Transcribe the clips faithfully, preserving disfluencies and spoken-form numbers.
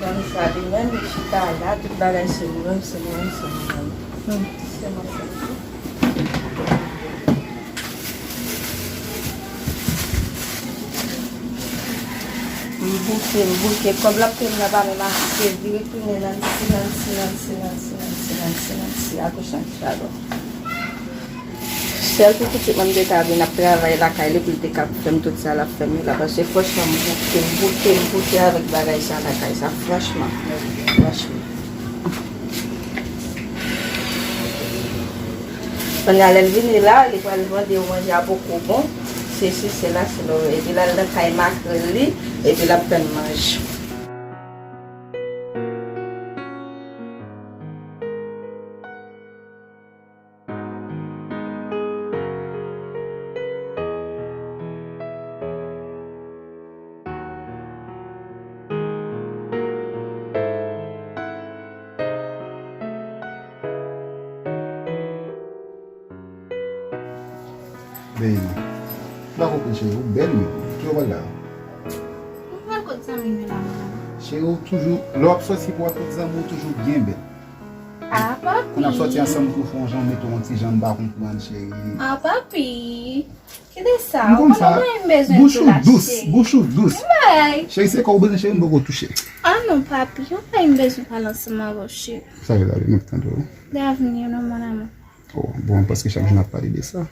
Bann sa li menm, li chita la, tout bagay se mwen, se mwen, se mwen. Hmm. Se mwen fè tout. M bouke, m bouke. Kòb l ap peye m nan pa menm ase, vire tounen Nancy, Nancy, Nancy, agoch, Nancy, adwat. Sèl pou pitit mwen m te ka vin ap travay lakay li pou l te ka fè m tout sa l ap fè m yo la, paske franchman m bouke, m bouke, m bouke avèk bagay sa lakay sa, franchman, franchman. Kounye a lè l vini la, li pral mande w manje a poko bon, sesi, sela, selo, epi l al nan kay makrèl li, epi l ap tann manje. Baby, m pa konprann cheri, ou bèl wi, ki w pral la? Mwen pral kot zanmi m yo la, mwen. Cheri, ou toujou, lè w ap sòti pou w al kot zanmi w, ou toujou byen bèl. Ah, papi. Pou n ap sòti ansanm, ou fè yon jan, ou mete yon ti jan, m pa konprann, cheri. Ah, papi. Kite sa, ou konnen mwen bezwen tou la, cheri. Bouch ou dous, bouch ou dous. Cheri, se kò w bezwen, cheri, m poko touche. Ah non, papi, ou pa bezwen pale ansanm avè w, cheri. Sa vle di, mwen k tande w. Davni, non, mon amour. Oh, bon, paske chak jou n ap pale de sa.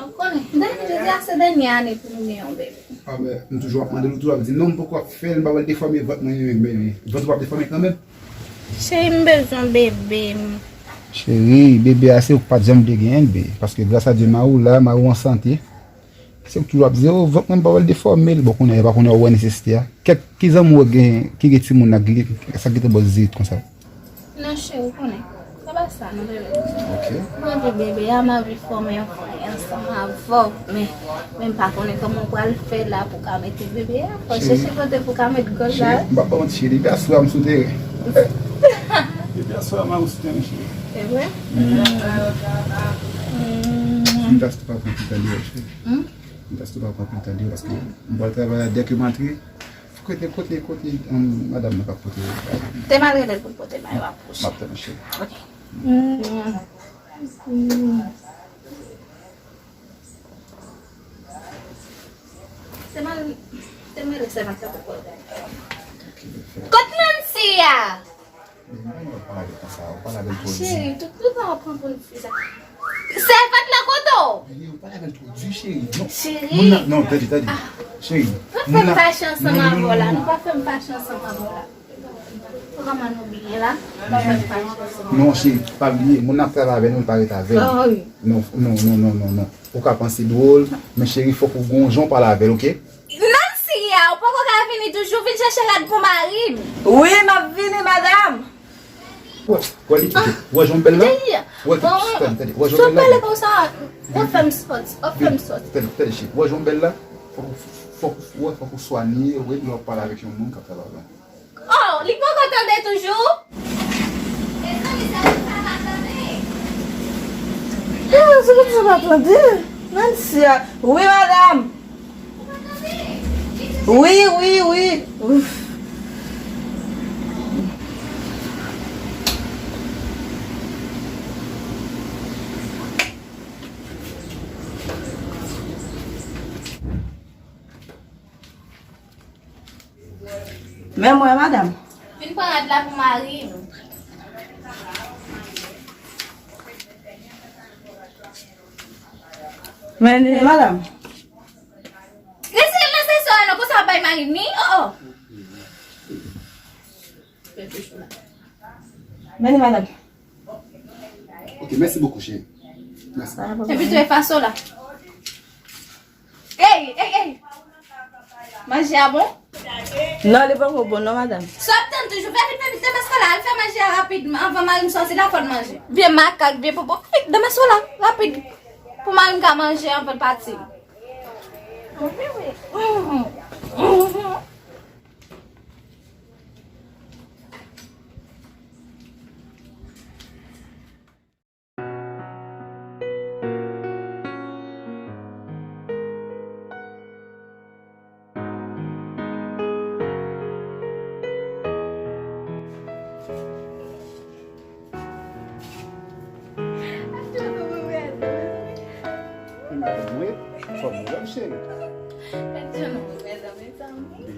Ou konnen, dènye, jodi a se dènye ane pou nou gen yon bebe. Ah, men, m toujou ap mande l, ou toujou ap di, non, m poko ap fè l, m pa pral defòme vant mwen, men, men, vant ou p ap defòme kanmenm. Cheri, m bezwen bebe m. Cheri, bebe a se ou k pa t janm vle genyen l, be, paske gras a Dye, mari w la, mari w an sante. Se ou k toujou ap di, oh, vant mwen m pa pral defòme l. Bon, kounye a, yo pa konnen ou wè nesesite a. Kèk, ki zanmi w gen, ki gen timoun ak li, sa k gentan ba w zirit konsa? Non, cheri, ou konnen. Se pa sa, non, bebe. Ok. Mwen gen bebe a, m anvi fòme yon fanmi ansanm avè w, men, men m pa konnen kòman w pral fè la pou w ka mete bebe a. Fò w chèche kote pou w ka met gòl la. Cheri, m p ap ba w manti, cheri, depi aswè a m sou teren. Depi aswè a m sou teren, cheri. Se vre? Mm. Mm. M ta sou pa pran pita li, cheri. Hmm? M ta sou pa pran pita li, paske m pral travay la, dèke m antre, kote, kote, kote, um, madanm nan k ap pote bagay. Te m al rele l pou l pote bagay yo ap kouche. M ap tann, cheri. Ok. Mm. Mm. Te m al, te m rele sèvant la pou l pote. Kot Nancy a? Ou pale avè l konsa, ou pale avè l twò di. Cheri, tout, tout tan w ap pran pou n fi sa. Sèvant la kote w? Ou pale avè l twò di, cheri. Non. Cheri. Moun nan, non, tande, tande. Ah. Cheri. Pa fè m fache ansanm avè w la. Non, pa fè m fache ansanm avè w la. Ou kòman nou bliye la? Pa fè m fache ansanm avè w la. Non, cheri, pa bliye. Moun nan ap travay avè nou, li pa ret avè nou. Ah, wi. Non, non, non, non, non, non. Ou ka panse dwòl, men cheri, fòk ou gon jan w pale avè l, oke? Nancy a, ou poko ka vini toujou? Vin chèche rad pou mari m. Wi, m ap vini, madanm. Wè, wè li, wè jan w bèl la? Wè, tande, tande, wè jan w bèl la? Sou pale konsa, w ap fè m sòti, w ap fè m sòti. Tande, tande, cheri, wè jan w bèl la? Fòk, fòk, wè, fòk ou swanye, wè, lè w ap pale avèk yon moun k ap travay. Oh, li poko tande toujou? Mezanmi, sa nou sa pa tande. Ah, se konsa pa tande. Nancy a. Wi, madanm. Ou pa tande? Wi, wi, wi. Ouf. Men mwen, madanm. Vin pran rad la pou mari m. Men li, madanm. Retire l nan sesyon an non, konsa w ap bay mari m li. Oh, oh. Men li, madanm. Ok, mèsi bokou, cheri. Mèsi. Epi tou e faso la. Ey, ey, ey! Manje a bon? Non, li poko bon non, madanm. Sa w ap tann toujou? Fè vit, fè vit, demaske la, al fè manje a rapid, anvan mari m sòti la, fò l manje. Vye makak, vye popo, vit, demaske la, rapid. Pou mari m ka manje anvan l pati.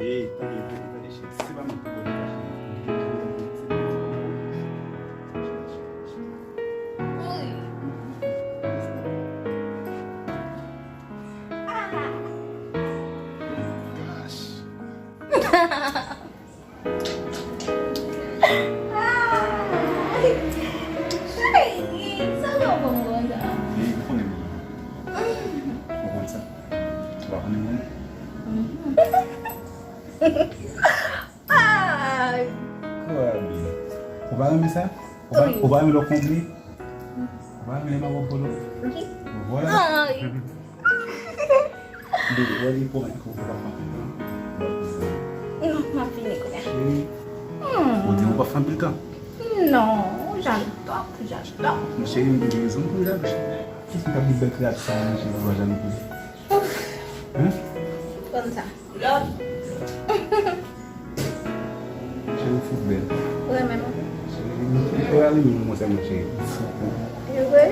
Ey, tande, tande, tande, cheri. Se pa mwen ki pran li. Wi. Ah. Gosh. Ah. Cheri, sa w ap ban mwen konsa? Ey, ou konnen mwen. Ou konn sa? Ou pa konnen mwen? Mhm. Ay. Kouri. Ou pa renmen sa? Ou pa, wi, ou pa renmen lè w konble? Ou pa renmen lè m ap wè w polo? Wi. Vwala. Ay. Bebe, wè li pwomèt ke ou pa fè anpil tan. Non, m ap vini kounye a. Cheri, hmm, ou di ou pa fè anpil tan? Non, ou jalou twòp, ou jalou twòp. Mon cheri, m gen rezon pou m jalou, cheri. Kiyès ki t ap di bèl kreyati sa a, mon cheri, ou pa jalou pou li? Hein? Konn sa. Cheri, ou fout bèl. Ou renmen m? Cheri, ou renmen m, mwen sèlman, cheri. E vre?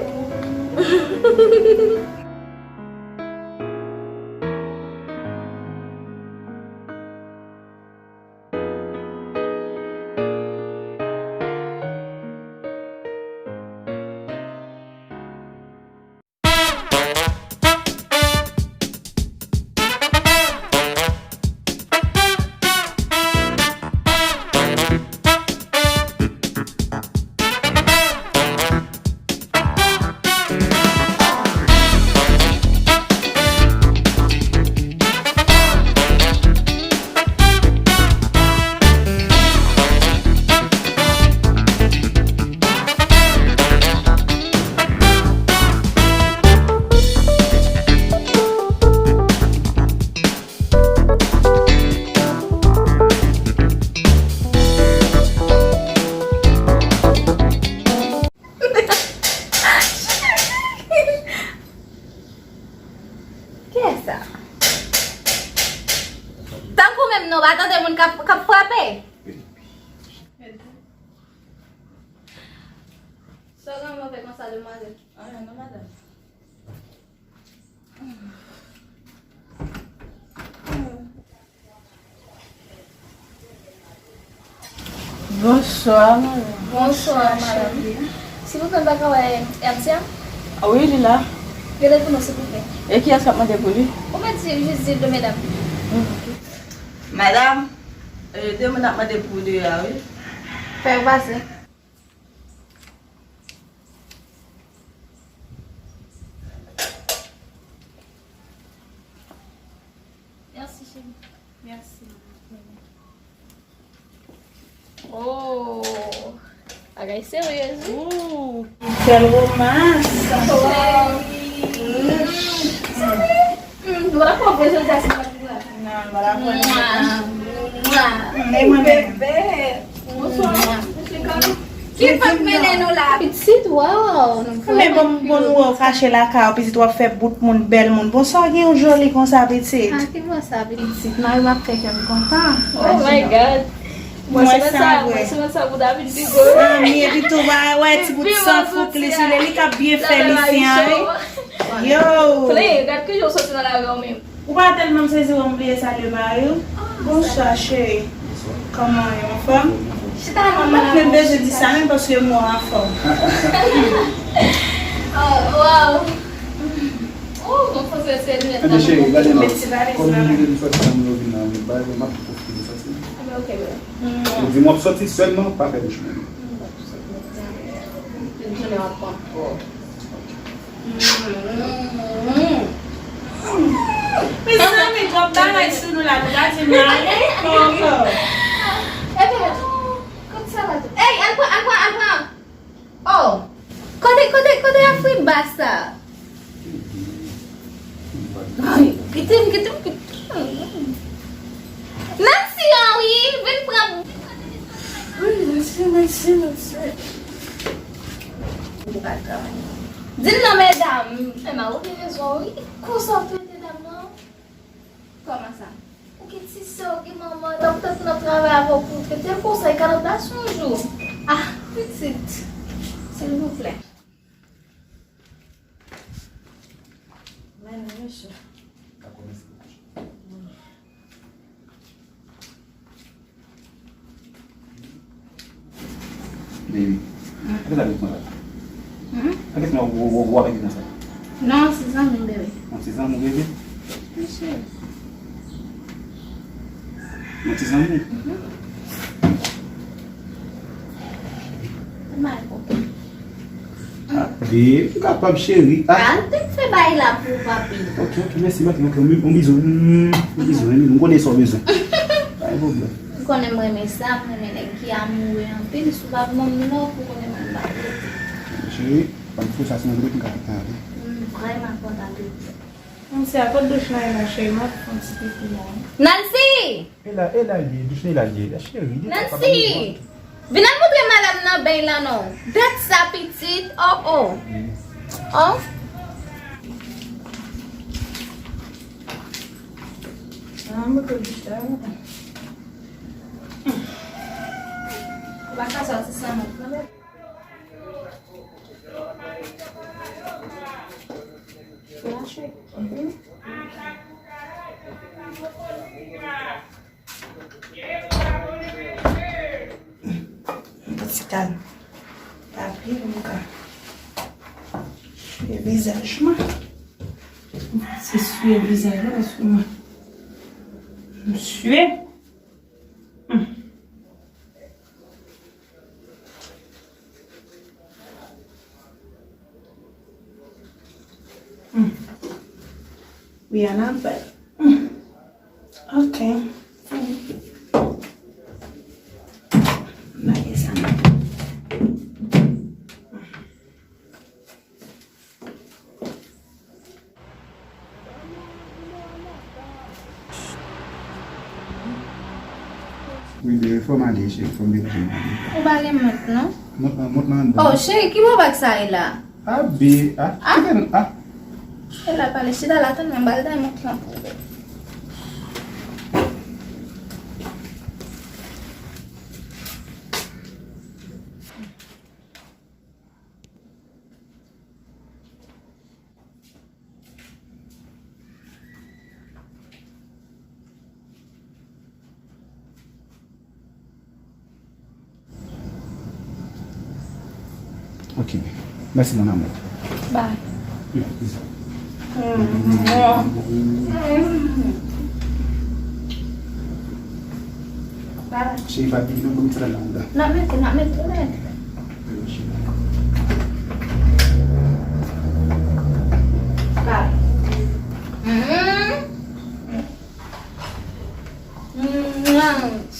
Kiyès sa? Tankou menm non, pa tande moun k ap, k ap frape. Sa w gen pou fè konsa, demwazèl? Anyen non, madanm. Bonswa, madanm. Bonswa, madanm. Silvouplè, m ta ka wè Ertia? A wi, li la. Rele pou nou, silvouplè. E kiyès k ap mande pou li? Ou mèt di, jis di de medam. Madanm, e, de moun ap mande pou li a, wi. Fè yo pase. Mèsi, cheri. Mèsi. Oh, bagay serye, wi. Ooh, bèl romans. Wow. Mm, nou pa pran jodi a, se pa pou la. Non, nou pa pran. Mwa. Mwa. Mm, e mwen menm. Bebe. Bonswa, mesye Carlo. Ki fòk mennen nou la? Pitit, waw, nou... Men bon, bon, nou wè w fache lakay ou, pitit, w ap fè bout moun, bèl moun. Bonswa, gen yon joli konsa, pitit. Ah, ki bò sa, pitit? Mari m ap fè kè m kontan. Oh my God. Mwen se sa, mwen se sa pou David Bigo. Sanmi, epi tou, wè, wè, ti bout san fouk li sou li, li k ap byen fè li, fi an, wi. Yo! Plen, gad ki jan w soti nan lari an menm. Ou pa tèlman sezi wè m bliye salye mari w. Bonswa, cheri. Kòman w ye, anfòm? Chita non, madanm. M pa t menm bezwen di sa menm paske m wè w anfòm. Oh, wow. Oh, bon, fò se, se linèt la. Enben, cheri, gade non. Kòm nou vin sòti nan moun yo vin nan moun bagay, m ap tou pwofite de sòti. Enben, ok, bebe. Ou di m w ap sòti sèlman, pa fè bouch mwen. Jounen w ap pran twòp. Mezanmi, twòp bagay sou nou la, nou pa di m ale ankò. Epi, kote sa va tou? Ey, al pran, al pran, al pran. Oh, kote, kote, kote Afriba sa? Ay, kite m, kite m, kite m. Nancy an wi, vin pran. Wi, Nancy, Nancy, Nancy. Di m non, medam. Emma, ou gen rezon, wi. Konsa w trete dam nan. Kòman sa? Ou gen ti sè, ou gen manman, l ap tann nan travay avè w pou w trete l konsa, e kalòt la se yon jou. Ah, pitit, silvouplè. Men non, mesye. Baby, sa ki sa avèk mwen la? Hmm? Sa ki sa w, w, w, w avèk li konsa? Non, se zanmi m, bebe. Yon ti zanmi w, bebe? Wi, cheri. Yon ti zanmi? Mhm. Mal konprann. Ah, babe, ou kapab, cheri. Ah. Al te fè bagay la pou ou, papi. Ok, ok, mèsi, mèsi, ok, yon bizou. Mm, yon bizou, yon bizou. M konnen sa w bezwen. Pa gen pwoblèm. Ou konnen m renmen sa, m renmen nèg ki amoure anpil. Si w pa ban m non, pou konnen m pa rete. Cheri, ban m fè sa, se yon vre m ka kontan, wi. M vrèman kontan de ou. Nancy, a kot douch lan ye la, cheri? M ap fè yon ti pipi la, wi. Nancy! E la, e la l ye, douch lan e la l ye. Cheri, li pa Nancy! Vin al montre madanm nan beny lan non. Dat sa pitit. Oh, oh. Oh. Ah, mwen ke douch la, mwen. Ou pa ka sòti san mwen, kanmenm. Mache. Mhm. Yon ti kalm. Pa bliye pou m ka swiye vizaj mwen. Se swiye vizaj mwen, paske mwen, m swiye. Hmm. Hmm. Rihanna bèl. Hmm. Ok. Lage sa nan. Wi, bebe, fò m ale, cheri, fò m depoze m ale. Ou pa gen mont, non? Mont lan, mont lan anndan. Oh, cheri, ki bò bag sa ye la? A, be, a, a, kite m, a. L ap pale, chita la, tann mwen, m pral demontre l anpil. Ok. Merci, mon amour. Bye. Bye. Cheri, pa bliye non, pou m ti la anndan. N ap mete, n ap mete, n ap mete. Bye.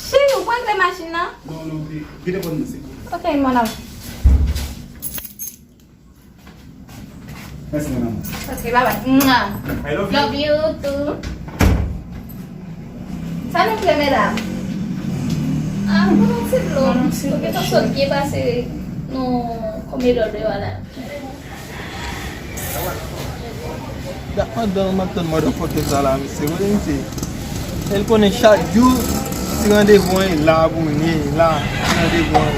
Cheri, ou pran kle machin nan? Non, non, kite pran nan, se pou. Ok, mon amour. Mèsi, mon amour. Ok, bye bye. Mwah. I love you. Love you too. Sa nou fè, medam? Ah, pran yon ti dlo. Pran yon ti dlo. Ou gentan sot byen pase nan komedò deyò la. Dat madanm m ap tann motherfucker sa la, mesye. Kote misye? El konnen chak jou, ti randevou an, e la pou mwen ye, e la, ti randevou an.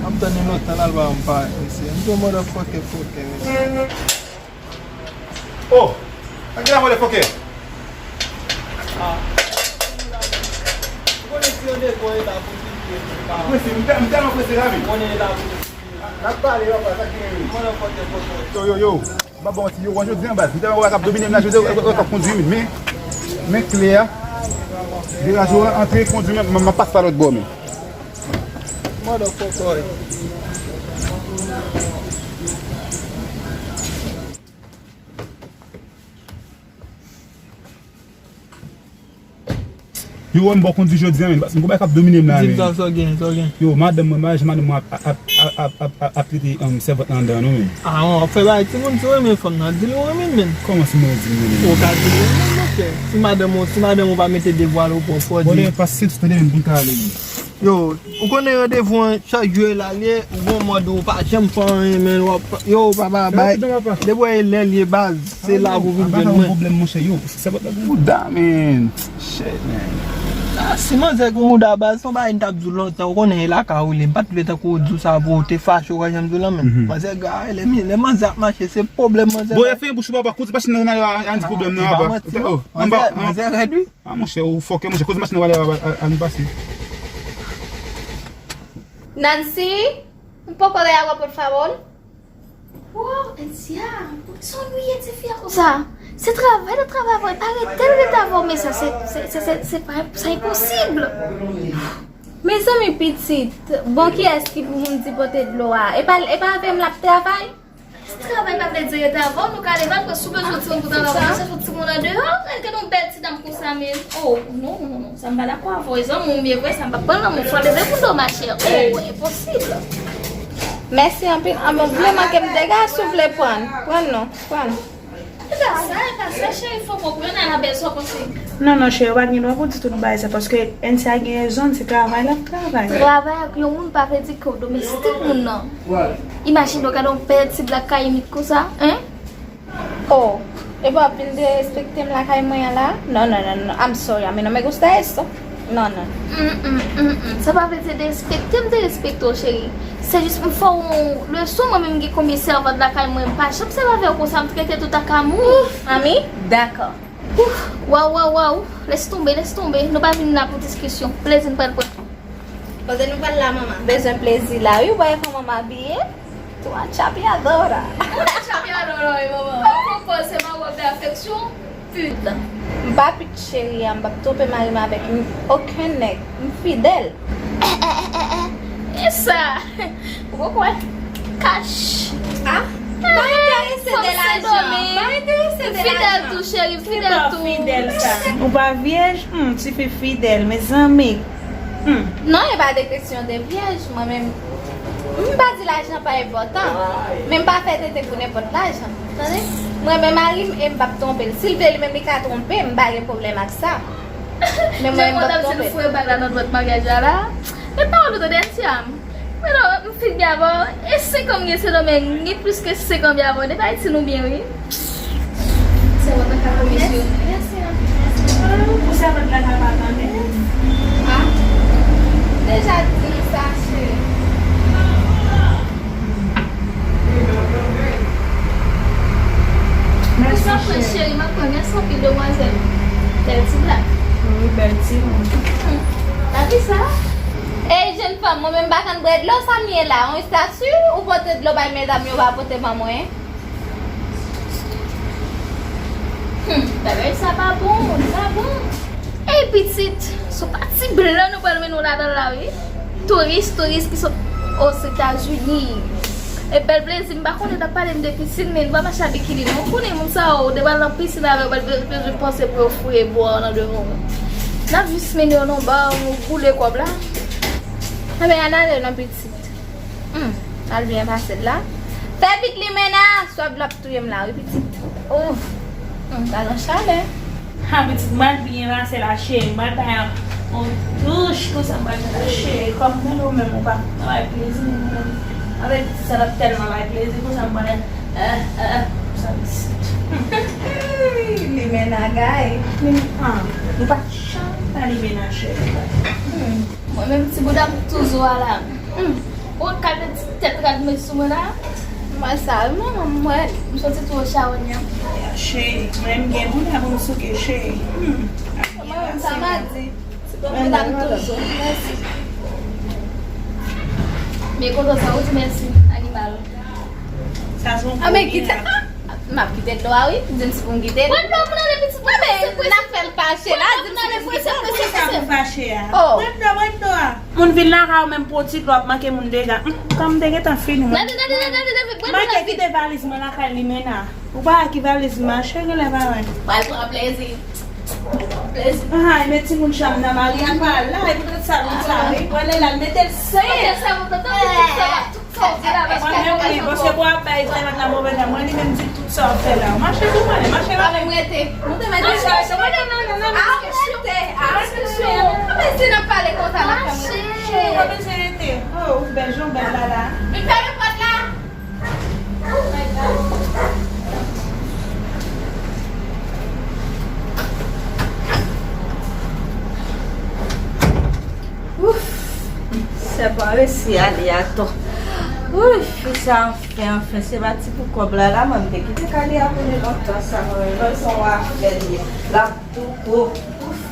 M ap tann li lontan, l al ba m pa, mesye. M tou motherfucker, fucker, mesye. Oh! Antre la, motherfucker! Ah. Ou konnen ti randevou an, e la pou mwen ye, e la. Prese, m tè-, m tèlman prese la, men. Konnen e la pou mwen. N ap pale, papa, sa ki gen. Yo, yo, yo. M ap ba w ti yo, wè jodi a, baz. M te wè w ap domine m la, jodi a, w ap kondui m, men, men kle a. Viraje w antre, kondui m, m, m ap pase pa lòt bò, men. Motherfucker. Yo, wè m bò kondui jodi a, men, paske m gon bagay k ap domine m la, men. Di m sa, sa w gen, sa w gen. Yo, madanm mwen, madanm mwen ap, ap, ap trete, um, sèvant lan anndan, non, men. Ah, w ap fè bagay timoun, si w renmen fanm nan, di l ou renmen l, men. Kòman si mwen di l renmen l? Ou ka di l ou renmen l, monchè. Si madanm ou, si madanm ou pa mete devwa ou pwòp, pwòp, di. Bon, lè pase, tande, men, pou m ka ale, men. Yo, ou konnen randevou an, chak jou e la l ye, ou gon mòd ou pa janm fè anyen, men w ap, yo, papa, bay, depi w wè e lè l ye, baz, se la pou vin jwenn mwen. Pwoblèm, monchè, yo, se pa ta gon mouda, men. Shit, man. Ah, si manzè gon mouda, baz, se yon bagay m t ap di w lontan, ou konnen e lakay ou li ye, m pa t vle tankou w di w sa pou w te fache, ou wè jan m di w lan, men. Manzè gare, lè mi-, lè manzè ap mache, se pwoblèm manzè. Bon, e fè bouch ou papa, koute machin nan, an di pwoblèm nan, papa. Manzè, manzè rèd, wi. Ah, monchè, ou fòkè, monchè, kote machin nan prale a, a, a, ann pase. Nancy, un poco de agua, por favor. Wow, Ensia, se yon lwi ye ti fi a konsa. Se travay l ap travay avè w, e pa rete l rete avè w, men sa, se, se, se, se, se pa, sa enposib. Mezanmi pitit, bon, kiyès ki pou moun di pote dlo a? E pa, e pa avè m l ap travay? Travay pa vle di rete avè w, nou ka leve apre si w bezwen timoun pou travay, ou bezwen fè timoun andeyò, gade yon bèl ti dam konsa menm. Oh, non, non, non, sa m pa dakò avè w, e zanmi w m ye vre, sa m p ap pran nan men w, fò leve pou do machè. Oh, enposib. Mèsi anpil, ah, bon, vle manke m dega, si w vle pran, pran non, pran. E pa sa, e pa sa, cheri, fò w konprann, a la bèl sa w panse. Non, non, cheri, ou pa gen dwa pou di tout bagay sa, paske Ensia gen rezon, se travay l ap travay. Travay ak yon moun pa vle di ke w domestik moun nan. Imajine w gade yon bèl ti blak kayimit konsa, en? Oh, epi w ap vin derespekte m lakay mwen an la? Non, non, non, non, I'm sorry, a mí no me gusta esto. Non, non. Mm, mm, mm, mm. Sa pa vle di derespekte m derespekte w, cheri. Se jis m fè w yon leson, mwen menm gen konbyen sèvant lakay mwen, m pa janm sèvi avè w konsa, m trete tout ak amou. Ami, dakò. Ouf, waw, waw, waw. Laisse tomber, laisse tomber. Nou pa vin la pou diskisyon. Plezi n pral pran. Kote nou pral la, manman? Bezwen plezi la, wi, ou pa wè kòman m abiye? Tú una chapeadora. Una chapeadora, wi, manman. Ou konprann se ma robe d'affection, pute. M pa pute, cheri, m p ap twonpe mari m avèk okenn nèg. M fidèl. Eh, eh, eh, eh, eh. E sa? Ou poko wè? Kach. Ah, pa enterese de lajan. Pa enterese de lajan. Fidèl tou, cheri, fidèl tou. Fidèl sa. Ou pa vyèj? Hmm, tifi fidèl, mezanmi. Hmm. Non, e pa de kesyon de vyèj, mwen menm. M pa di lajan pa enpòtan, men m pa fè tete pou nenpòt lajan. Tande? M renmen mari m e m p ap twonpe l. Si l vle li menm, li ka twonpe m, m pa gen pwoblèm ak sa. Men mwen, m p ap twonpe l. Fwe bag la nan dwèt maryaj la la. Men pawòl ou tande, Ensia. Men non, m fin byen avè w. E senk an m gen Sendomeng, m gen plis ke senk an byen avè w. Depi Ayiti nou byen, wi. Mèsi, mèsi anpil. Pou sèvant la ka pa tande. Ah, deja di m sa, cheri. Mèsi, cheri. Cheri, m ap pran, mèsi anpil, demwazèl. Bèl ti blak. Wi, bèl ti moun. Hmm. Lavi sa? Ey, jèn fanm, mwen menm m pa konn bwè dlo, sa m ye la? Yon estati ou pote dlo bay medam yo pa pote ban mwen? Hmm, bagay sa pa bon, li pa bon. Ey, pitit, se yon pati blan nou pral mennen w ladan l la, wi. Touris, touris ki sot Ozetazini. E bèl plezi, m pa konnen w t ap pale m de pisin, men nou pa mache a bikini, non. Ou konnen moun sa yo, ou te pral nan pisin avè yo, pral be-, bezwen panse pou yo fouye bò nan devan w. N ap jis mennen yo nan ba, nou boule kòb la. Enben, ann ale non, pitit. Hmm, al byen pase l la. Fè vit, Limena, swaf la ap touye m la, wi, pitit. Ouf. Hmm, pa gen chalè. Ha, pitit, m al byen pase la, cheri. M al bay yon, yon douch, konsa m pral fè la, cheri. Kòm m tande w menm, ou pa, pa bay plezi, mwen menm. Avèk pitit sa, l ap tèlman bay plezi, konsa m pral, eh, eh, eh, konsa, pitit. Limena gay. Limena, ah, nou pa janm pa Limena, cheri. Hmm. Mwen menm ti bouda m toujou a la. Hmm. Ou wè kalite ti tèt rad mwen sou mwen la? Mwen sa wi manman m wè. M santi tou chawonyan. Ya, cheri, mwen m gen bouda pou m souke, cheri. Hmm. Mwen menm sa m a di. Ti bon bouda m toujou. Mèsi. Men kontan sa ou di mèsi, animal. Sa se yon kouri a. M ap kite dlo a wi. Di m si pou m kite l. Pran dlo pou n ale pitit mwen. N ap fè l fache la. Di m si pou m kite l. Sa pou fache a. Oh. Pran dlo, pran dlo a. Moun vin lakay ou menm pou ti dlo ap manke moun dega. Hum, kòm m te gentan fini mwen. Gade, gade, gade, gade, gade. Manke kite valiz mwen lakay Limena. Ou pa wè ki valiz m mache genlè pa wè. Pral pran plezi. Pral pran plezi. Ay, men timoun chanm nan Maria pa la, e poutèt sa moun sa wi. Pran lè la, l mete l sen. Poutèt sa moun tande tout sa. Sa w di la, paske mwen menm wi, paske pou ap bay tèlman nan move jan, mwen li menm di tout sa w ap fè la. Mache pou mwen, mache la. Mwen menm rete. Mwen te mete sa, se mwen nan nan nan nan. Arete, arete. Mwen menm si n ap pale konsa la, fè mwen. Cheri, ou pa bezwen rete. Oh, ou bèl jan w bèl la la. Vin fèmen pòt la. Oh my God. Ouf, sè pa resi ale atò. Ouf, fi sa anfen, anfen, se pa ti pou kòb la, la, mwen, m te kite kale a pou li lontan sa, mwen, mwen, se yon afè li ye. L ap tou gwo. Ouf.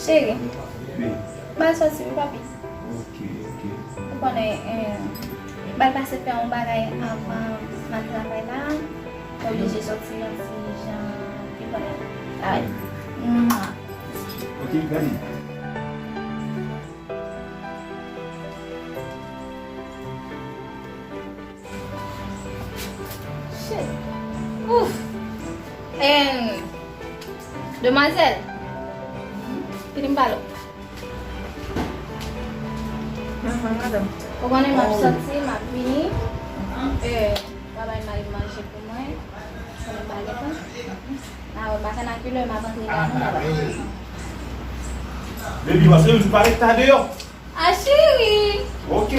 Cheri, wi, m al soti wi, papi. Ok, ok. Ou konnen, eh, m al pase fè yon bagay avan m al travay la. Mwen oblije soti yon ti jan, ou konnen. Ay. Mwa. Ok, gade. Shit. Ouf. And, demwazèl. Kite m pale w. Mhm, madanm. Ou konnen m ap soti, m ap vini. Eh, w a bay mari m manje pou mwen. Konnen m pa gen tan. N a wè m pa ka nan kilè, m ap antre la, nou wè. Baby, paske m di pale ta deyò. A cheri! Ok.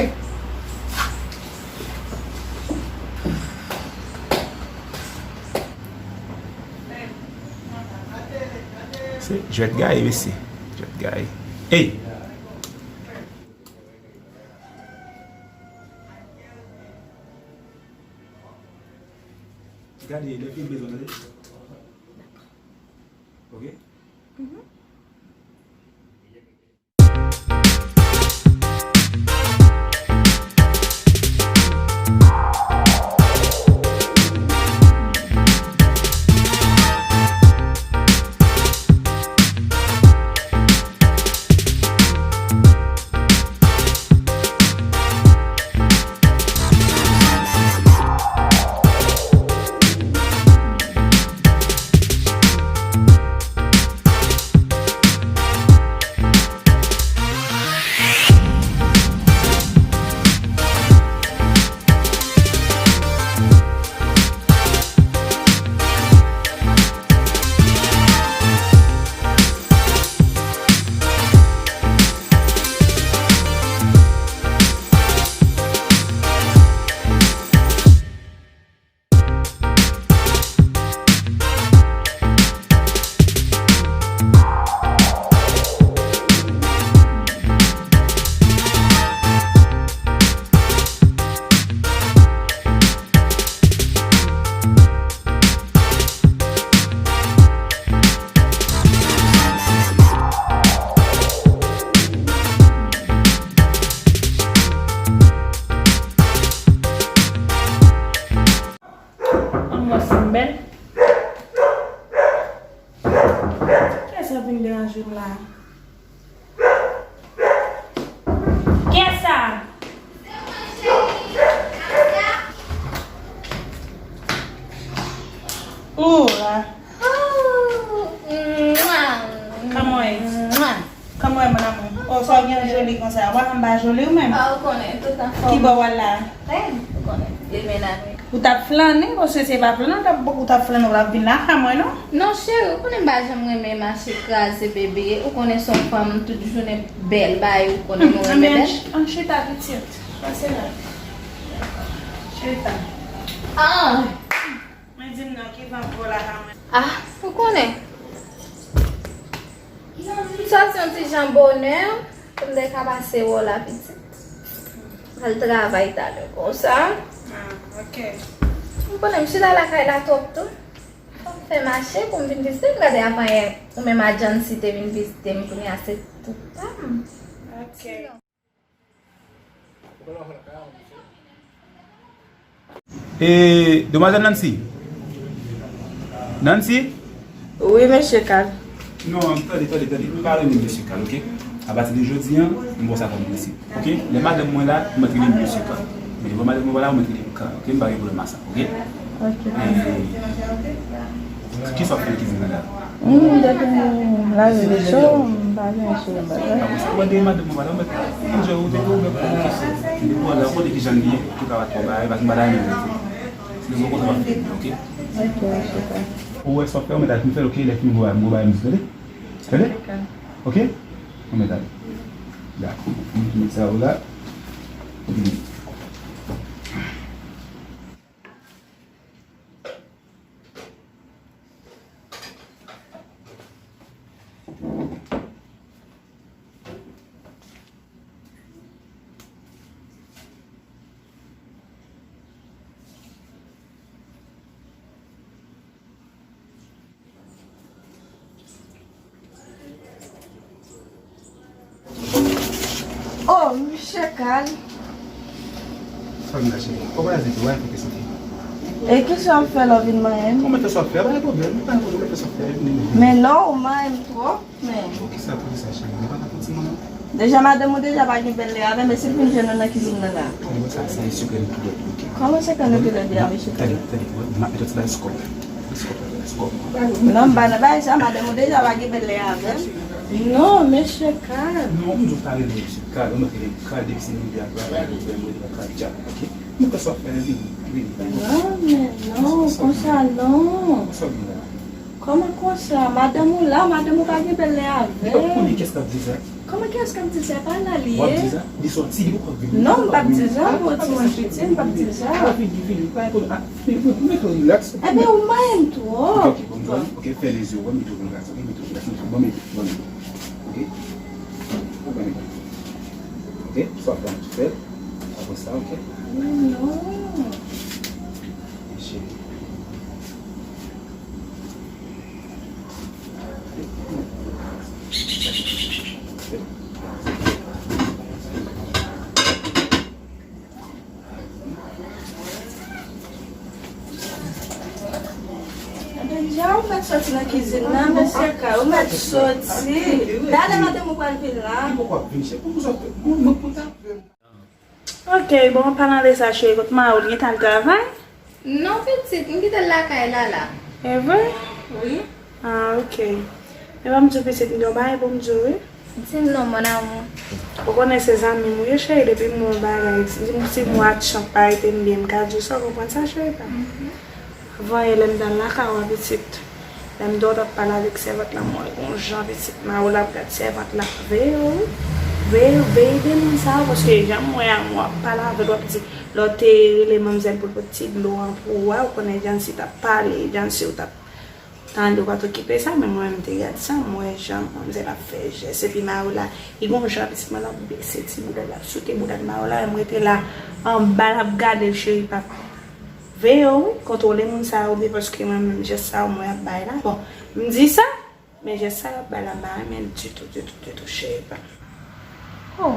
Se jwèt gaye, mesye. Jwèt gaye. Ey! Gade, lè fin bezwen, tande. Ok? Mhm. M deranje m la. Kiyès sa? Ou la. Kòman w ye? Kòman w ye, mon amour? Oh, sa w gen joli konsa. Ou pa janm pa joli ou menm? Ah, ou konnen, tout anfòm. Ki bò w al la? Rèd, ou konnen. Demen la, wi. Ou t ap flannen, paske se pa flannen, ou t ap, ou t ap flannen, ou t ap vin lakay mwen, non? Non, cheri, ou konnen m pa janm renmen mache kraze bebe. Ou konnen se yon fanm tout jounen bèl, bay, ou konnen nou renmen bèl. Ann chita, pitit. Pase la. Chita. Ah! Men di m non, ki van pran lakay mwen? Ah, ou konnen. M sòti yon ti jan bonè, pou m te ka pase wè w la, pitit. Al travay talè konsa. Ah, ok. M konnen m chita lakay la twòp tou. Fò m fè mache pou m vin vizite m. Gade avanyè ou menm a Jancy te vin vizite m, kounye a se pou pa m. Ok. E, demwazèl Nancy? Nancy? Wi, mesye Carl. Non, tande, tande, tande. Pa rele m mesye Carl, ok? Apati de jodi a, m ba w sa kòm prensip, ok? Lè madanm mwen la, m mèt rele m mesye Carl. Men lè madanm mwen pa la, m mèt rele m Carl, ok? M pa gen pwoblèm a sa, ok? Ok. E, kisa w ap fè nan kizin nan la? Hmm, depi lavi li cho, m pa gen cho bagay. Mwen gen madanm mwen pa la, mwen enjoy ou te ou mwen pou ou kisa. Depi w la, ou konnen kijan li ye, tou ka bat pou bagay, bat bagay menm. Se mwen konsa m ap fè, ok? Ok, ok. Ou wè sa w fè, ou mèt al fin fè l, ok? Lè fini, ou bay m, ou bay m di, tande? Tande? Ok. Ok? Ou mèt al. Dakò. M met sa ou la. Oh, mesye Carl. Sa vin la, cheri? Ou pa di tou, wè, fè kesyon. E kisa w ap fè lè w vin manyen m? Ou mèt fè sa w ap fè, pa gen pwoblèm, pa gen pwoblèm, ou mèt fè sa w ap fè, vini, vini. Men non, ou manyen m twòp, men. Poukisa, poukisa, cheri? Li pa ka fè ti manman. Deja, madanm ou deja pa gen bèl lè avè m, e si l vin jwenn nou nan kizin nan la? Bon, sa, sa e sekrè nou toulède, ok? Kòman sekrè nou toulède a, mesye Carl? Tande, tande, m ap mete yon ti bagay sou kò w la. Sou kò w la, sou kò w la. Non, m pa nan bagay sa, madanm ou deja pa gen bèl lè avè m. Non, mesye Carl. Non, m di w pa rele m mesye Carl, ou mèt rele m Carl depi se midi a, ou pa rele m Carl Jack, ok? Mwen kwè sa w ap fè, vini, vini. Non, men non, konsa non. Konsa w vin la? Kòman konsa? Madanm ou la, madanm ou pa gen bèl lè avè l. Li pa konnen kiyès k ap di sa. Kòman kiyès k ap di sa? Pa la li ye. W ap di sa? Li sòti, li poko vini. Non, m p ap di sa, pou yon timoun piti, m p ap di sa. A, vini, vini, pa gen pwoblèm. A, vini, vini, vini, mete w rilaks. Enben, ou manyen m twòp. Ok, ok, bon, bon, ok, fè lezi w, ban m mete w rilaks, ok, mete w rilaks, mete w, ban m mete w, ban m mete w. Ok? Ban m mete w. Ok? Sa w ap fè, fè l. Apre sa, ok? Men non. Cheri. Deja, ou mèt sòti nan kizin nan, mesye Carl, ou mèt sòti. Talè maten, ou pral vin la. Li poko ap vin, cheri. Pou sa, mwen, mwen kontan. Ok, bon, an palan de sa, cheri, kot mari w, li gentan al travay? Non, pitit, m kite l lakay la, la. E vre? Wi. Ah, ok. E ban m di w, pitit, m gen yon bagay pou m di w, wi. Di m non, mon amour. Ou konnen se zanmi m ou ye, cheri, depi m wè yon bagay, si m, si m wè aksyon pa rete m byen, m ka di w sa, w konprann sa, cheri pa m? Avan yè, lè m t al lakay ou a, pitit, lè m t wè w t ap pale avèk sèvant la, m wè gon jan pitit mari w la ap gad sèvant la, ap veye w, wi. Veye, veye de moun sa yo, paske jan m wè a, w ap pale avè l, w ap di, lè w te rele manmzèl pou l pote ti dlo an pou ou a, ou konnen Jancy t ap pale, Jancy ou t ap tande, ou pa t okipe sa, men mwen, m te gad sa, m wè jan manmzèl ap fè jès, epi mari w la, li gon jan pitit mwen la ap bese ti bouda l, l ap soute bouda l, mari w la, m rete la, anba l ap gade l, cheri pa m. Veye w, wi, kontwole moun sa yo byen, paske mwen menm jès sa yo mwen ap bay la. Bon, m di sa, men jès sa yo ap bay la, m pa renmen l ditou, ditou, ditou, cheri pa m. Oh.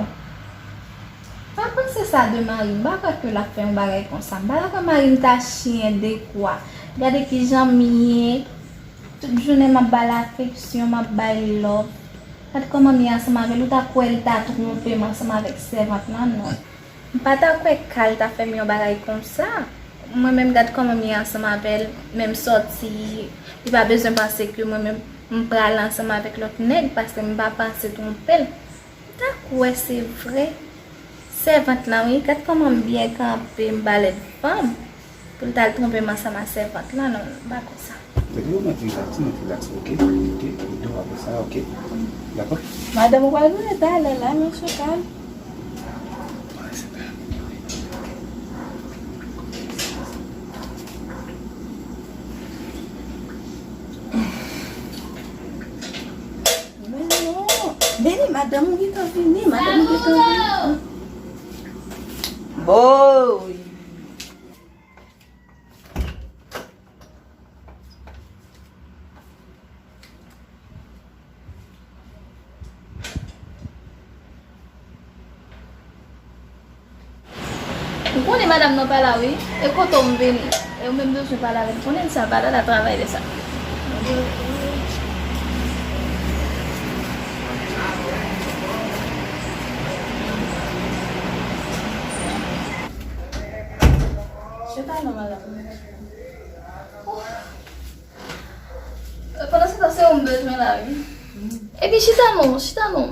Pa panse sa de mari m, m pa kwè ke l ap fè yon bagay konsa. M pa ta kwè mari m ta chyen dekwa. Gade kijan m ye. Tout jounen m ap ba l afeksyon, m ap ba l love. Gad kòman m ye ansanm avè l, ou ta kwè l ta twonpe m ansanm avèk sèvant lan, non. M pa ta kwè Kal ta fè m yon bagay konsa. Mwen menm, gad kòman m ye ansanm avè l, menm sòti, li pa bezwen panse ke mwen menm m pral ansanm avèk lòt nèg, paske m pa panse twonpe l. M ta kwè se vre. Sèvant lan, wi, gad kòman m byen kanpe, m pa lèd fanm. Pou l t al twonpe m ansanm a sèvant lan, non, m pa kwè sa. Fèk yo mèt rilaks, ti mèt rilaks, oke? Oke, epi tou apre sa, oke? Dakò? Madanm, ou pral vini talè la, mesye Kal. Men non. Beni, madanm ou gentan vini, madanm ou gentan vini. Boy. Ou konnen madanm nan pa la, wi. E kote w m vini? E ou menm bezwen pale avè l. Konnen sa, pa la, la travay lè sa. Chita non, madanm. Pandan se tan, se ou m bezwen la, wi. Epi chita non, chita non.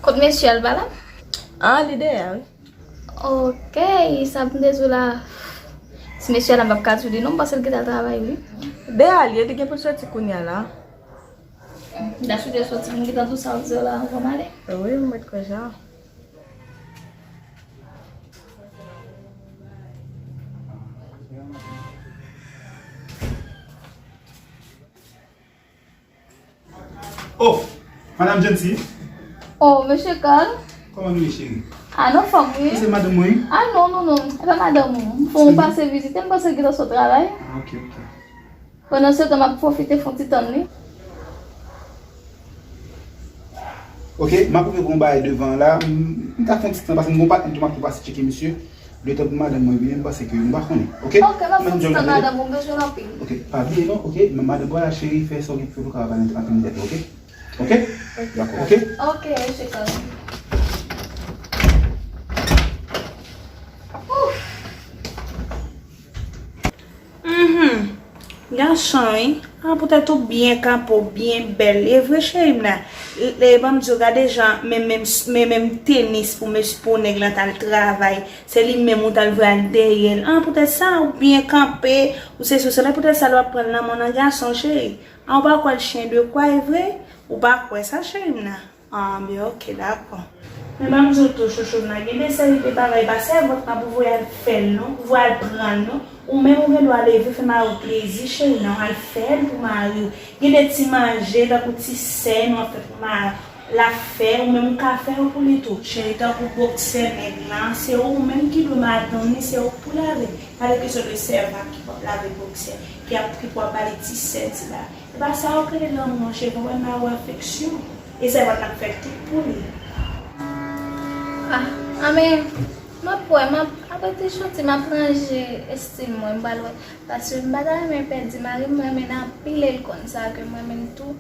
Kot mesye a, l pa la? Ah, li dèyè, wi. Ok, sa pou m te di w la. Si mesye a la, m p ap ka di w li non, m panse l gentan al travay, wi. Dèyè a, li, li gen pou l soti kounye a la. Dachou te soti, m gentan di w sa w di w la anvan m ale. Wi, m mèt kwè sa. Oh, Madame Jency. Oh, mesye Carl. Kòman nou ye, cheri? Ah, nou anfòm, wi. Ou se madanm mwen? Ah, non, non, non. E pa madanm ou. M fè yon pase vizite, m panse l gentan sot travay. Ah, ok, ok. Pandan se tan, m ap pwofite fè yon ti tann li. Ok, m ap ouvri yon bagay devan la. M, m ka fè yon ti tan, paske m gon patnè tou, m ap tou pase tcheke misye. Letan pou madanm mwen vini, m panse ke m pa konnen. Ok? Ok, m ap fè yon ti tan, madanm, ou bezwen anpil. Ok, pa bliye non, ok? Men madanm, vwala cheri, fè sa w gen pou fè pou kapab anpil tèt, ok? Ok? Dakò, ok? Ok, mesye Carl. Ouf! Mhm. Gason, wi. Ah, poutèt ou byen kanpe, w byen bèl. E vre, cheri m nan. E, e, ban m di w, gade jan, men, men, men, menm tenis pou mesye, pou nèg lan t al travay. Se li menm ou t al voye al dèyè l. Ah, poutèt sa, ou byen kanpe, ou sesi, ou sela, poutèt sa, l w ap pran l nan men w nan gason, cheri. Ah, ou pa kwè l chyen de kwa, e vre? Ou pa kwè sa, cheri m nan? Ah, men ok, dakò. Men ban m di w tou, chouchou m nan, gen de seri de bagay, pa sèvant lan pou voye al fè l non, pou voye al pran l non. Ou menm ou gen dwa leve, fè mari w plezi, cheri nan, w al fè l pou mari w. Gen de ti manje, tankou ti sèn, w ap fè pou mari l ap fè, ou menm ou ka fè yo pou li tou. Cheri, tankou boksè nèg lan, se ou menm ki dwe madanm li, se ou k pou lave. Pa de kesyon de sèvant ki p ap lave boksè, ki ap, ki pou ap ba li ti sèn, ti bagay. E pa sa yo k rele lanmou an, cheri, konprann, mari w afeksyon. E sèvant la k fè tout pou li. Ah, anben, m ap wè, m ap, apre ti choti, m ap ranje estil mwen, m pral wè. Paske m pa ta renmen pèdi mari m, m renmen l anpil e l konn sa ke m renmen l tou.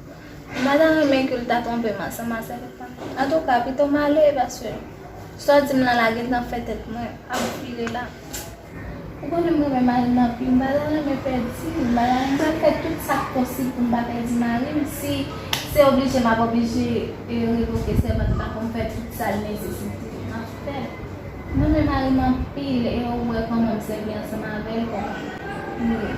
M pa ta renmen ke l ta twonpe m ansanm a sèvant la. Antouka, pito m ale, paske sa w di m lan la gentan fè tèt mwen ap vire la. Ou konnen m renmen mari m anpil, m pa ta renmen pèdi l, m pa ta renmen, m pral fè tout sa k posib pou m pa pèdi mari m. Si se oblije, m ap oblije, e, revoke sèvant la pou m fè tout sa l nesesite. M ap fè l. M renmen mari m anpil, e ou wè kòman m sèvi ansanm avè l, kòman m ye.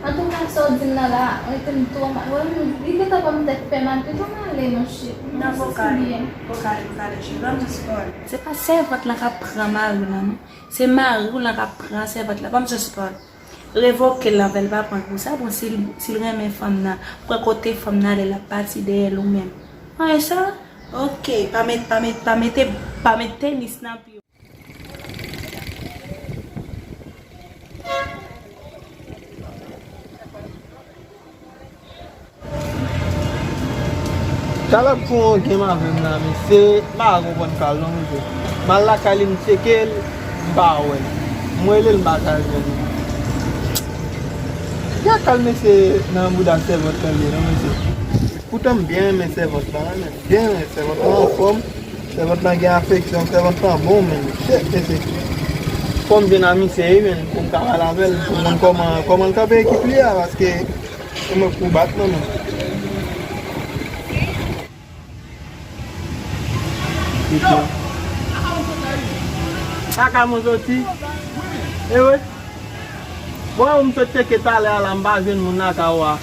Antouka, sa w di m nan la, rete m twò mal. Wè, m, li gentan fè m tèt fè mal, pito m ale, monchè. M pa santi m byen. Fò k ale, fò k ale, cheri, ban m jis pale. Se pa sèvant lan k ap pran mari w lan, non. Se mari w lan k ap pran sèvant la. Ban m jis pale. Revoke l anvè l, pa pran l pou sa. Bon, si l, si l renmen fanm nan, pran kote fanm nan ale, l ap pati dèyè l ou menm. An, e sa? Ok, pa met, pa met, pa mete, pa met tenis nan pye w. Talè m fè yon game avè m la, men se, m pa konprann Carl non, mesye. M al lakay li, m tcheke l, m pa wè l. M rele l, m pa ka jwenn li. Gad kal mesye nan bouda sèvant lan ye non, mesye. Poutan m byen renmen sèvant lan, men byen renmen sèvant lan anfòm. Sèvant lan gen afeksyon, sèvant lan bon, men chèf, mesye. Fò m jwenn a misye wi, men, pou m ka pale avè l, pou m konn kòman, kòman l kanpe ekip li a, paske se mwen k pou bat non, men. Kaka mwen soti. Ewe. Bon, m sot tcheke talè a la, m pa jwenn moun lakay ou a.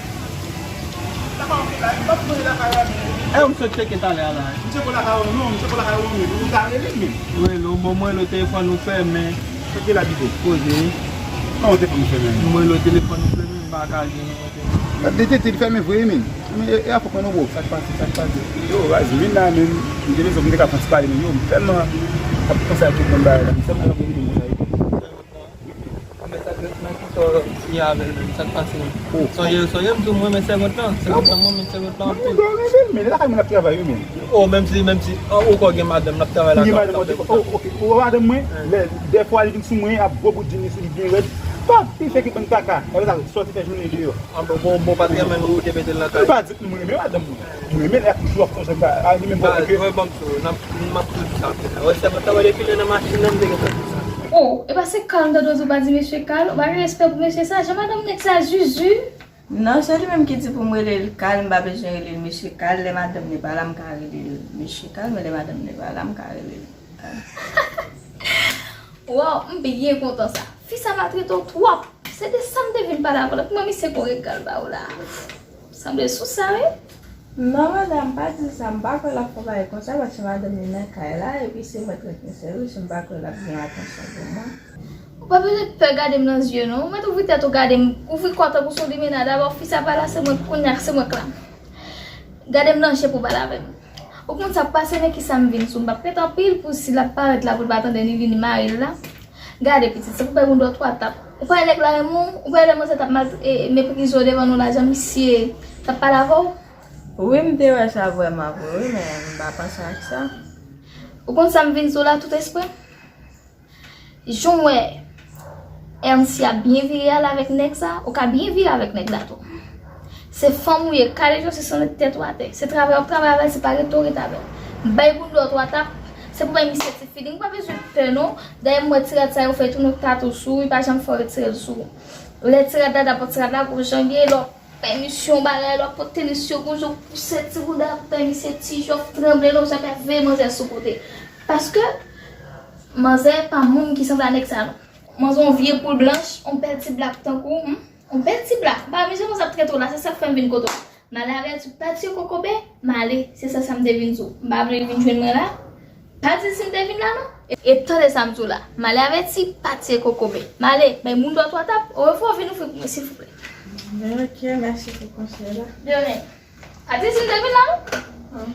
E m sot tcheke talè a la. Rele w, bon, mwen rele w telefòn ou fèmen. Kote l abite? Poze wi. Kòman telefòn ou fèmen? M rele w telefòn ou fèmen, m pa ka jwenn ou. Gad de tete, li fèmen vre wi, men. Men, e, e afè kòman w, bro? Sa k pase, sa k pase? Yo, baz, m vin la menm, m te bezwen pou m te ka fè yon ti pale, men yo, m tèlman ap panse ak tout bann bagay la, m tèlman ap vin konsa wi. Men sa k ret nan ki sa w ye avè l menm, sa k pase menm? Sonje, sonje m di w mwen renmen sèvant lan, sèvant lan mwen renmen sèvant lan anpil. Mwen renmen l, men li lakay mwen l ap travay wi, men. O, menm si, menm si, an, ou kwè w gen madanm, l ap travay lakay ou. Gen madanm, ok, ok, ou wè madanm mwen, lè, dèfwa li vin sou mwen, ap gwo bout djin li sou li byen rèd, pa pi fè ki bann kaka, apre sa, sòti fè jounen deyò. An bon, bon, bon, pa t renmen nou pou te mete l nan kay. Li pa di m renmen madanm mwen. M renmen lè ap jou ap sonje m pa a li menm. Baz, wè ban m sou, n ap, m ap tou di sa apre sa. Wè, sèvant lan, wè, depi lè nan machin nan, m te gentan di sa. O, e pa se Kal m tande w di w pa di mesye Kal, ou pa gen respè pou mesye sa, jan madanm nèg sa zuzu. Non, se li menm ki di pou m rele l Kal, m pa bezwen rele l mesye Kal, lè madanm li pa la, m ka rele l mesye Kal, men lè madanm li pa la, m ka rele l Kal. Waw, m byen kontan sa. Fi sa maltrete w twòp. Se de sa m te vin pale avè w la. Pou mwen, misye gon regal ba ou la. Sanble sou sa, wi. Non, madanm, pa di sa. M pa kwè l ap fè bagay konsa, paske madanm li nan kay la, epi se mwen k ret nan sèvis, m pa kwè l ap gen atansyon pou mwen. Ou pa bezwen pè gade m nan zye, non. Ou mèt ouvri tèt ou gade m, ouvri kò w tankou se yon limena. Dabò, fi sa pa la, se mwen k kounye a, se mwen k la. Gade m nan je pou pale avè m. Ou konn sa k pase, men kisa m vin sou m p ap ret anpil pou si l ap parèt la pou l pa tande ni li ni mari l la. Gade pitit, se pou bay moun dwa twa tap. Ou pa wè nèg la renmen w, ou pa wè lè manzè t ap mal, e, meprize w devan nou la, jan misye t ap pale avè w? Wi, m te wè sa vrèman vre, wi, men m pa panse ak sa. Ou konn sa m vin di w la tout espre? Jan w wè Erncy ap byen vire al avèk nèg sa, ou ka byen vire avèk nèg la tou. Se fanm ou ye, kale je w, se sonnèt tèt ou atè. Se travay w ap travay avè l, se pa rete w ret avè l. Bay moun dwa twa tap, se pou bay misye ti feeling, ou pa bezwen pè non. Dayè m wè ti rad sa yo fè tounen tatou sou ou, li pa janm fè w retire l sou ou. Lè ti rad la dabò, ti rad la gwo jan l ye, lè w pèmisyon bagay, lè w pot tenis yo gwo jan w pouse ti bouda, bay misye ti jòf tranble, lè w jan ap veye manzè sou kote. Paske manzè pa moun ki sanble a nèg sa non. Manzè yon vye poul blanch, yon bèl ti blak tankou w, hmm? Yon bèl ti blak. M pa renmen jan manzè ap trete w la, se sa k fè m vin kote w. M ale avèti pati kokobe, m ale, se sa sa m te vin di w. M pa vle l vin jwenn mwen la. Pa di l si m te vin la non. E, e tande sa m di w la. M ale avèti pati kokobe. M ale, bay moun dwa twa tap, orevwa, vin ouvri pou mwen silvouplè. Ok, mèsi pou konsèy la. De rien. Pa di si m te vin la non.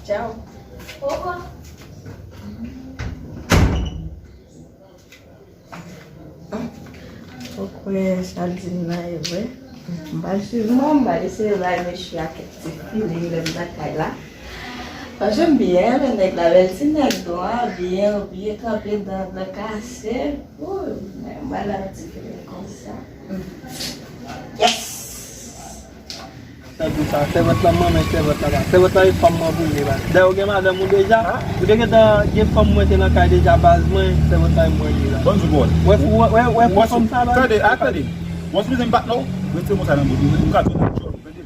Tchao. Orevwa. Ou kwè sa l di m nan e vre? M pral swiv mwen, m pral eseye bay mesye a kèk ti feeling lè m nan kay la. Paske m byen renmen nèg la, bèl ti nèg nwa, byen, byen kanpe, dan, dan kase. Wouy, m pral bay ti feeling konsa. Yes! Tankou sa, sèvant lan, m renmen sèvant lan, baz. Sèvant lan e fanm mwen pou l ye, baz. Dayè, ou gen madanm ou deja? Ou te gentan gen fanm mwen te nan kay deja, baz, mwen, sèvant lan e mwen l ye, baz. Bon, di bò. Wè, wè, wè, wè, pou fanm sa, baz. Tande, a, tande. Wè, si w bezwen m bat non, retire mo sa nan bouch ou. M ka tounen djòl, tande.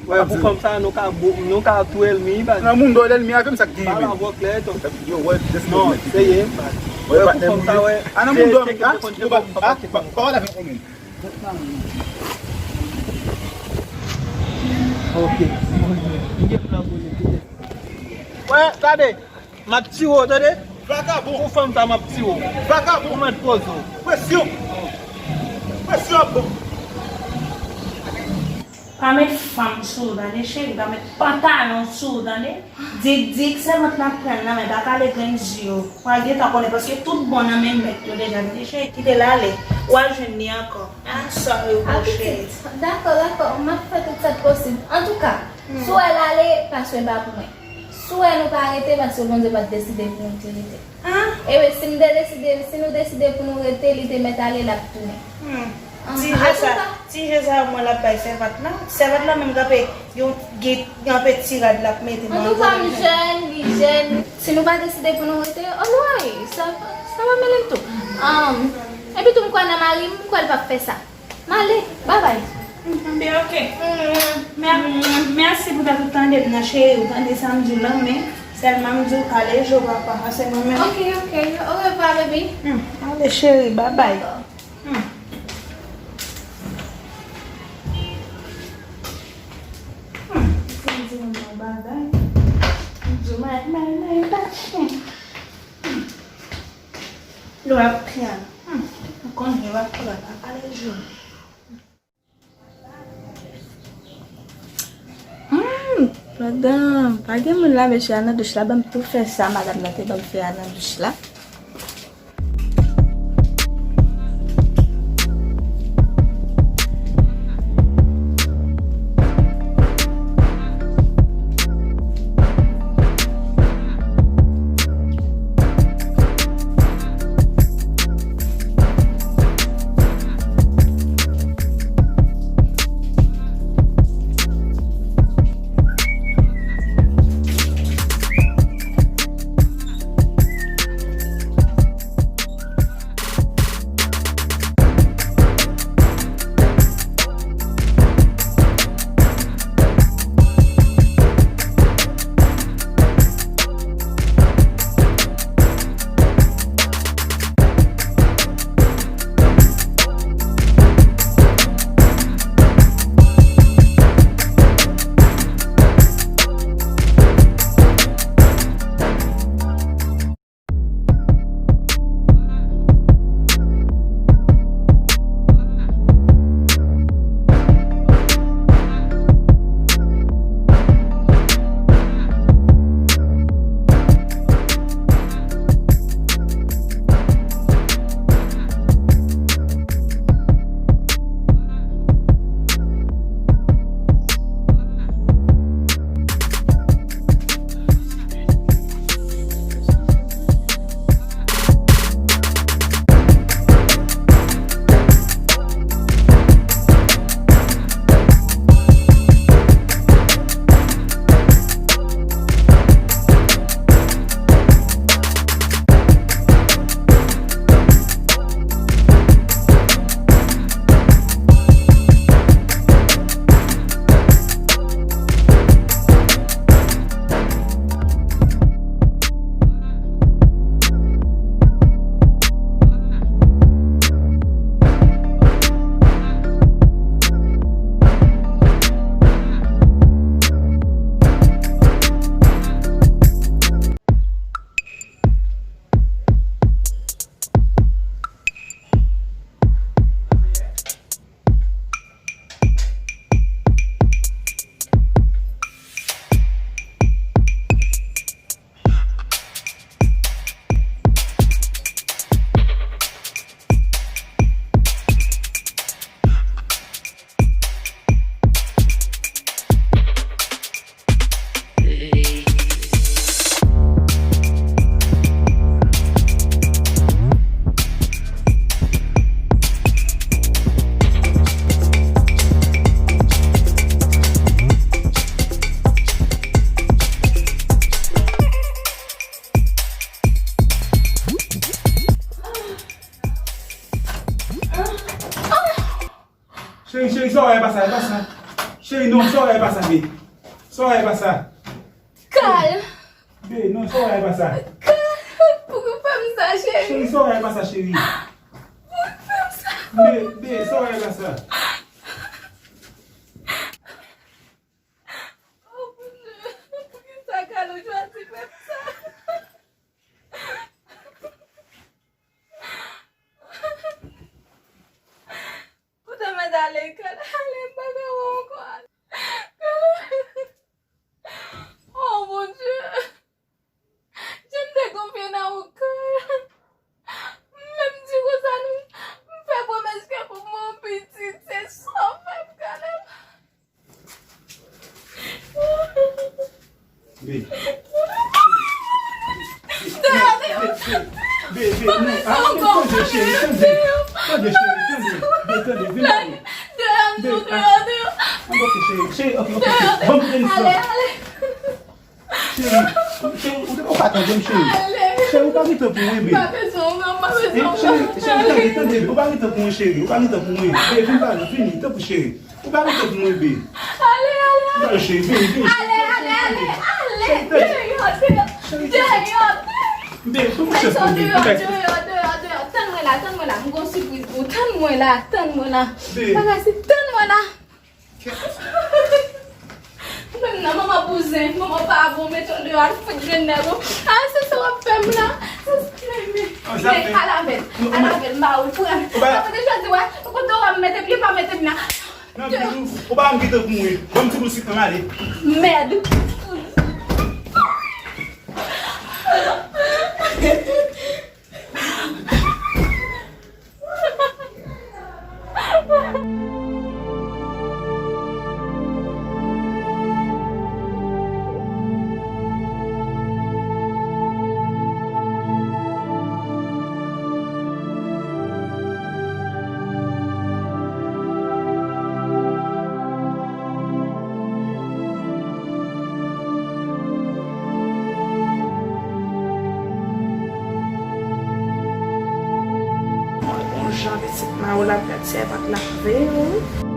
Wè, pou fanm sa, nou ka, nou ka tou ènmi, baz. Nan moun dò ènmi avè m, sa k genyen, men. Pale avè w klè, tou. Yo, wè, non, serye, baz. Wè, pou fanm sa, wè. A, nan moun dò, a, yo pa, a, pa, pa, pa, pa, Ok. M gen plan pou li, kite. Wè, gade. M ap tiye w, tande? Vakabon. Pou fanm sa, m ap tiye w. Vakabon. Ou mèt poze w. Presyon. Presyon ap bon. Pa met fanm sou ou, tande, cheri. Pa met pantalon sou ou, tande. Dik, dik, sèvant la pran nan men, pa kale grenn zye w. W a gentan konnen, paske tout bon nan men mèt yo deja, tande, cheri. Kite l ale. W a jwenn li ankò. Ah, sorry, mon chéri. Dakò, dakò, m ap fè tout sa k posib. Antouka, si w wè l ale, pase ba pou mwen. Si w wè nou pa rete, paske Bondye pa t deside pou nou te rete. Hein? E wi, si m te deside, si nou deside pou nou rete, li te mèt ale, l ap tounen. Hmm. Ti je sa, ti je sa, mwen l ap bay sèvant la. Sèvant la menm kanpe, yon, gen, gen anpe ti rad l ap mete nan. Antouka, m jèn, li jèn. Si nou pa deside pou nou rete, anmwey, sa, sa va mele m tou. Um, epi tou, m kwè nan mari m, m kwè l p ap fè sa. M ale, babay. Anben, ok. Mè-, mèsi pou ta tout tande m nan, cheri. Ou tande sa m di w lan, men sèlman m di w ale jwe w papa, se mwen menm. Ok, ok. Orevwa, baby. Hmm, ale, cheri, babay. Hmm. Hmm, fò m di nou yon bagay. M di w, may, may, may, pa chen. Lwa pran. Hmm, m konnen lwa pran, pa pale jwe. Hmm, madanm, pa gen moun la, mesye a nan douch la, ban m tou fè sa madanm nan te ban m fè a nan douch la. Cheri, cheri, sa w wè pa sa, e pa sa. Cheri, non, sa w wè pa sa, be. Sa w wè pa sa. Carl! Be, non, sa w wè pa sa. Carl, poukisa w fè m sa, cheri? Cheri, sa w wè pa sa, cheri. Poukisa w fè m sa? Be, be, sa w wè pa sa. Oh, Bondye, poukisa Carl ou chwazi fè m sa? Ou te mèt ale, Carl, ale, m pa ka wè w ankò, ale. Oh, Bondye. Jan m te konfye nan ou, Carl. M menm di konsa, nou, m fè pwomès ke pou m gen yon pitit, se sa w fè m, Carl. Be. Bebe, non, ah, tande, cheri, tande. Tande, cheri, tande. Bebe, tande, vin la. Deyò, deyò, deyò. Ok, cheri, cheri, ok, ok, cheri. Ban m pran sa. Ale, ale. Cheri, cheri, ou, ou pa tande m, cheri. Ale. Cheri, ou pa gen tan pou mwen, bebe. Pa bezwen, non, pa bezwen. Cheri, cheri, tande, tande, ou pa gen tan pou mwen, cheri. Ou pa gen tan pou mwen. Bebe, vin pale, vini, tanpri, cheri. Ou pa gen tan pou mwen, bebe. Ale, ale, ale. Vin, cheri, vini, vini. Ale, ale, ale, ale. Deyò, deyò, deyò, deyò. Bebe, fè m chans pou mwen, bebe. Deyò, deyò, deyò, deyò. Tann mwen la, tann mwen la. M gon sipriz pou ou. Tann mwen la, tann mwen la. Bebe. Bagay si, tann mwen la. Menm nan, manman bouzen, manman pa bon, mete w deyò, al fout grenn nèg ou. Ah, se sa w ap fè m la. Men, men, men, al avè l, al avè l, m ba ou l pran. Ou pa... Mwen te jodi, wè, ou konn wè m mete m, li pa mete m la. Nan, ou pa m kite pou mwen. Ban m ti bout sik nan, m ale. Mèd. Bon jan pitit Mayo la pèd sèvant la veye wi.